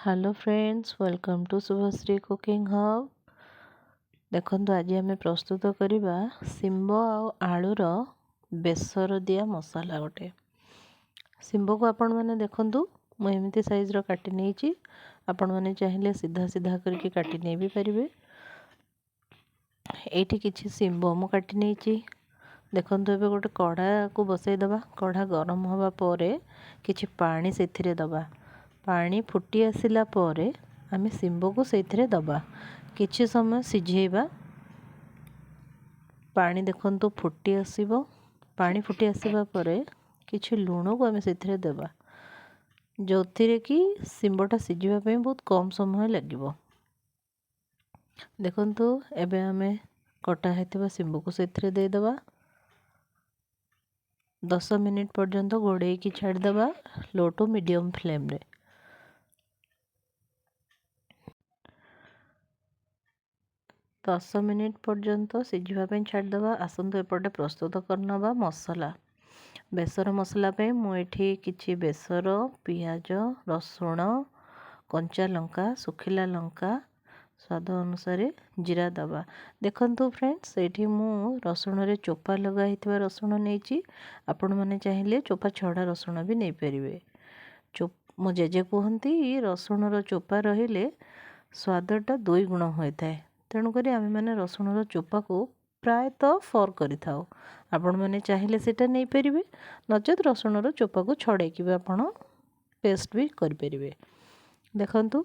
Hello friends, welcome to Subhashree cooking hub. ଦେଖନ୍ତୁ, ଆଜି ଆମେ ପ୍ରସ୍ତୁତ କରିବା ଶିମ୍ବ ଆଉ ଆଳୁର ବେସର ଦିଆ ମସଲା ଗୋଟେ। ଶିମ୍ବକୁ ଆପଣମାନେ ଦେଖନ୍ତୁ, ମୁଁ ଏମିତି ସାଇଜ୍ର କାଟି ନେଇଛି। ଆପଣମାନେ ଚାହିଁଲେ ସିଧା ସିଧା କରିକି କାଟି ନେଇ ବି ପାରିବେ। ଏଇଠି କିଛି ଶିମ୍ବ ମୁଁ କାଟି ନେଇଛି। ଦେଖନ୍ତୁ, ଏବେ ଗୋଟେ କଢ଼ାକୁ ବସାଇଦେବା। କଢ଼ା ଗରମ ହେବା ପରେ କିଛି ପାଣି ସେଥିରେ ଦେବା। ପାଣି ଫୁଟି ଆସିଲା ପରେ ଆମେ ଶିମ୍ବକୁ ସେଇଥିରେ ଦେବା, କିଛି ସମୟ ସିଝେଇବା। ପାଣି ଦେଖନ୍ତୁ ଫୁଟି ଆସିବ। ପାଣି ଫୁଟି ଆସିବା ପରେ କିଛି ଲୁଣକୁ ଆମେ ସେଥିରେ ଦେବା, ଯେଉଁଥିରେ କି ଶିମ୍ବଟା ସିଝିବା ପାଇଁ ବହୁତ କମ୍ ସମୟ ଲାଗିବ। ଦେଖନ୍ତୁ, ଏବେ ଆମେ କଟା ହେଇଥିବା ଶିମ୍ବକୁ ସେଥିରେ ଦେଇଦେବା। 10 ମିନିଟ୍ ପର୍ଯ୍ୟନ୍ତ ଘୋଡ଼େଇକି ଛାଡ଼ିଦେବା ଲୋ ଟୁ ମିଡ଼ିୟମ୍ ଫ୍ଲେମ୍ରେ। 10 ମିନିଟ୍ ପର୍ଯ୍ୟନ୍ତ ସିଝିବା ପାଇଁ ଛାଡ଼ିଦେବା। ଆସନ୍ତୁ, ଏପଟେ ପ୍ରସ୍ତୁତ କରିନେବା ମସଲା। ବେସର ମସଲା ପାଇଁ ମୁଁ ଏଠି କିଛି ବେସର, ପିଆଜ, ରସୁଣ, କଞ୍ଚା ଲଙ୍କା, ଶୁଖିଲା ଲଙ୍କା, ସ୍ୱାଦ ଅନୁସାରେ ଜିରା ଦେବା। ଦେଖନ୍ତୁ ଫ୍ରେଣ୍ଡସ୍, ଏଇଠି ମୁଁ ରସୁଣରେ ଚୋପା ଲଗା ହେଇଥିବା ରସୁଣ ନେଇଛି। ଆପଣମାନେ ଚାହିଁଲେ ଚୋପା ଛଡ଼ା ରସୁଣ ବି ନେଇପାରିବେ। ମୋ ଜେଜେ କୁହନ୍ତି, ରସୁଣର ଚୋପା ରହିଲେ ସ୍ୱାଦଟା ଦୁଇ ଗୁଣ ହୋଇଥାଏ। ତେଣୁକରି ଆମେମାନେ ରସୁଣର ଚୋପାକୁ ପ୍ରାୟତଃ ଫର୍ କରିଥାଉ। ଆପଣମାନେ ଚାହିଁଲେ ସେଇଟା ନେଇପାରିବେ, ନଚେତ୍ ରସୁଣର ଚୋପାକୁ ଛଡ଼େଇକି ବି ଆପଣ ପେଷ୍ଟ ବି କରିପାରିବେ। ଦେଖନ୍ତୁ,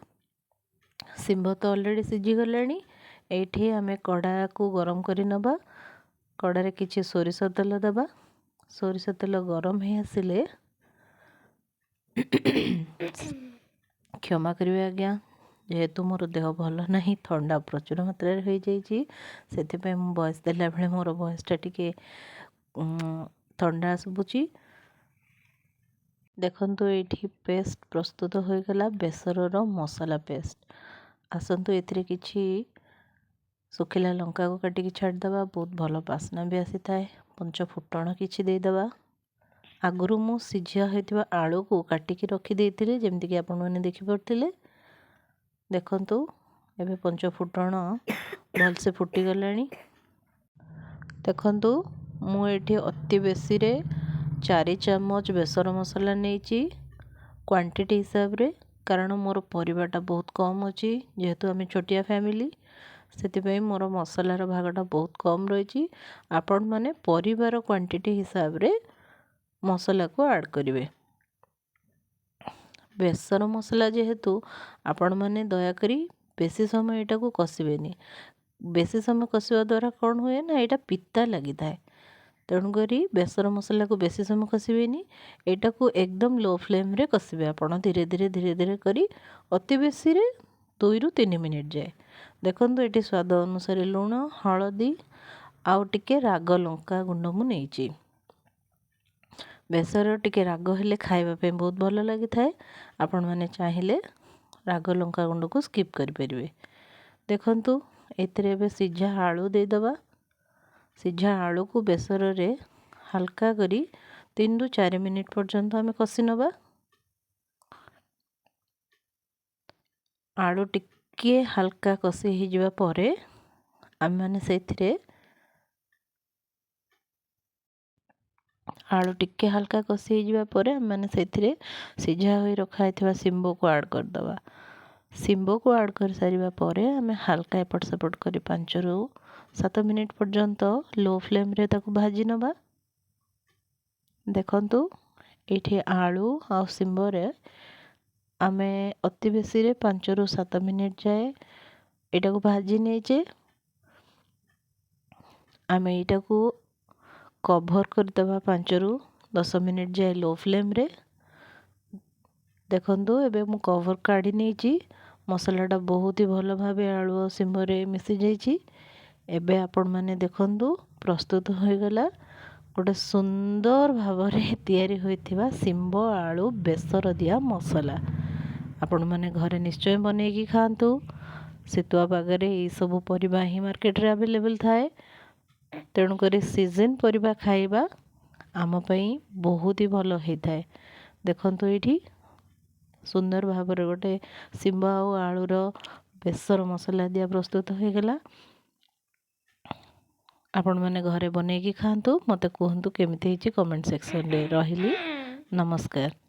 ଶିମ୍ବ ତ ଅଲରେଡ଼ି ସିଝିଗଲାଣି। ଏଇଠି ଆମେ କଢ଼ାକୁ ଗରମ କରି ନେବା। କଢ଼ାରେ କିଛି ସୋରିଷ ତେଲ ଦେବା। ସୋରିଷ ତେଲ ଗରମ ହେଇ ଆସିଲେ, କ୍ଷମା କରିବେ ଆଜ୍ଞା, ଯେହେତୁ ମୋର ଦେହ ଭଲ ନାହିଁ, ଥଣ୍ଡା ପ୍ରଚୁର ମାତ୍ରାରେ ହୋଇଯାଇଛି, ସେଥିପାଇଁ ମୁଁ ଭଏସ୍ ଦେଲାବେଳେ ମୋର ଭଏସ୍ଟା ଟିକେ ଥଣ୍ଡା ଶୁଭୁଛି। ଦେଖନ୍ତୁ, ଏଇଠି ପେଷ୍ଟ ପ୍ରସ୍ତୁତ ହୋଇଗଲା, ବେସରର ମସଲା ପେଷ୍ଟ। ଆସନ୍ତୁ, ଏଥିରେ କିଛି ଶୁଖିଲା ଲଙ୍କାକୁ କାଟିକି ଛାଡ଼ିଦେବା, ବହୁତ ଭଲ ବାସ୍ନା ବି ଆସିଥାଏ। ପଞ୍ଚ ଫୁଟଣ କିଛି ଦେଇଦେବା। ଆଗରୁ ମୁଁ ସିଝା ହୋଇଥିବା ଆଳୁକୁ କାଟିକି ରଖିଦେଇଥିଲି, ଯେମିତିକି ଆପଣମାନେ ଦେଖିପାରୁଥିଲେ। ଦେଖନ୍ତୁ, ଏବେ ପଞ୍ଚ ଫୁଟଣ ଭଲସେ ଫୁଟିଗଲାଣି। ଦେଖନ୍ତୁ, ମୁଁ ଏଠି ଅତି ବେଶୀରେ 4 ଚାମଚ ବେସର ମସଲା ନେଇଛି କ୍ୱାଣ୍ଟିଟି ହିସାବରେ, କାରଣ ମୋର ପରିବାଟା ବହୁତ କମ୍ ଅଛି। ଯେହେତୁ ଆମେ ଛୋଟିଆ ଫ୍ୟାମିଲି, ସେଥିପାଇଁ ମୋର ମସଲାର ଭାଗଟା ବହୁତ କମ୍ ରହିଛି। ଆପଣମାନେ ପରିବାର କ୍ୱାଣ୍ଟିଟି ହିସାବରେ ମସଲାକୁ ଆଡ଼୍ କରିବେ। ବେସର ମସଲା ଯେହେତୁ, ଆପଣମାନେ ଦୟାକରି ବେଶୀ ସମୟ ଏଇଟାକୁ କଷିବେନି। ବେଶୀ ସମୟ କଷିବା ଦ୍ୱାରା କ'ଣ ହୁଏ ନା, ଏଇଟା ପିତା ଲାଗିଥାଏ। ତେଣୁକରି ବେସର ମସଲାକୁ ବେଶୀ ସମୟ କଷିବେନି। ଏଇଟାକୁ ଏକଦମ ଲୋ ଫ୍ଲେମ୍ରେ କଷିବେ ଆପଣ, ଧୀରେ ଧୀରେ ଧୀରେ ଧୀରେ କରି ଅତି ବେଶୀରେ 2ରୁ 3 ମିନିଟ୍ ଯାଏ। ଦେଖନ୍ତୁ, ଏଠି ସ୍ୱାଦ ଅନୁସାରେ ଲୁଣ, ହଳଦୀ ଆଉ ଟିକେ ରାଗ ଲଙ୍କା ଗୁଣ୍ଡ ମୁଁ ନେଇଛି। ବେସର ଟିକେ ରାଗ ହେଲେ ଖାଇବା ପାଇଁ ବହୁତ ଭଲ ଲାଗିଥାଏ। ଆପଣମାନେ ଚାହିଁଲେ ରାଗ ଲଙ୍କା ଗୁଣ୍ଡକୁ ସ୍କିପ୍ କରିପାରିବେ। ଦେଖନ୍ତୁ, ଏଥିରେ ଏବେ ସିଝା ଆଳୁ ଦେଇଦେବା। ସିଝା ଆଳୁକୁ ବେସରରେ ହାଲକା କରି 3ରୁ 4 ମିନିଟ୍ ପର୍ଯ୍ୟନ୍ତ ଆମେ କଷି ନେବା। ଆଳୁ ଟିକିଏ ହାଲକା କଷି ହେଇଯିବା ପରେ ଆମେମାନେ ସେଇଥିରେ ଆଳୁ ଟିକେ ହାଲକା କଷି ହେଇଯିବା ପରେ ଆମେମାନେ ସେଥିରେ ସିଝା ହୋଇ ରଖା ହେଇଥିବା ଶିମ୍ବକୁ ଆଡ଼୍ କରିଦେବା। ଶିମ୍ବକୁ ଆଡ଼୍ କରିସାରିବା ପରେ ଆମେ ହାଲକା ଏପଟ ସେପଟ କରି 5ରୁ 7 ମିନିଟ୍ ପର୍ଯ୍ୟନ୍ତ ଲୋ ଫ୍ଲେମ୍ରେ ତାକୁ ଭାଜି ନେବା। ଦେଖନ୍ତୁ, ଏଇଠି ଆଳୁ ଆଉ ଶିମ୍ବରେ ଆମେ ଅତି ବେଶୀରେ 5ରୁ 7 ମିନିଟ୍ ଯାଏ ଏଇଟାକୁ ଭାଜି ନେଇଛେ। ଆମେ ଏଇଟାକୁ କଭର୍ କରିଦେବା 5ରୁ 10 ମିନିଟ୍ ଯାଏ ଲୋ ଫ୍ଲେମ୍ରେ। ଦେଖନ୍ତୁ, ଏବେ ମୁଁ କଭର୍ କାଢ଼ି ନେଇଛି। ମସଲାଟା ବହୁତ ହି ଭଲ ଭାବେ ଆଳୁ ଆଉ ଶିମ୍ବରେ ମିଶିଯାଇଛି। ଏବେ ଆପଣମାନେ ଦେଖନ୍ତୁ, ପ୍ରସ୍ତୁତ ହୋଇଗଲା ଗୋଟେ ସୁନ୍ଦର ଭାବରେ ତିଆରି ହୋଇଥିବା ଶିମ୍ବ ଆଳୁ ବେସର ଦିଆ ମସଲା। ଆପଣମାନେ ଘରେ ନିଶ୍ଚୟ ବନେଇକି ଖାଆନ୍ତୁ। ଶୀତୁଆ ପାଗରେ ଏଇସବୁ ପରିବା ହିଁ ମାର୍କେଟରେ ଆଭେଲେବଲ୍ ଥାଏ। ତେଣୁକରି ସିଜନ୍ ପରିବା ଖାଇବା ଆମ ପାଇଁ ବହୁତ ହି ଭଲ ହେଇଥାଏ। ଦେଖନ୍ତୁ, ଏଇଠି ସୁନ୍ଦର ଭାବରେ ଗୋଟେ ଶିମ୍ବ ଆଉ ଆଳୁର ବେସର ମସଲା ଦିଆ ପ୍ରସ୍ତୁତ ହୋଇଗଲା। ଆପଣମାନେ ଘରେ ବନେଇକି ଖାଆନ୍ତୁ, ମୋତେ କୁହନ୍ତୁ କେମିତି ହେଇଛି କମେଣ୍ଟ ସେକ୍ସନରେ। ରହିଲି, ନମସ୍କାର।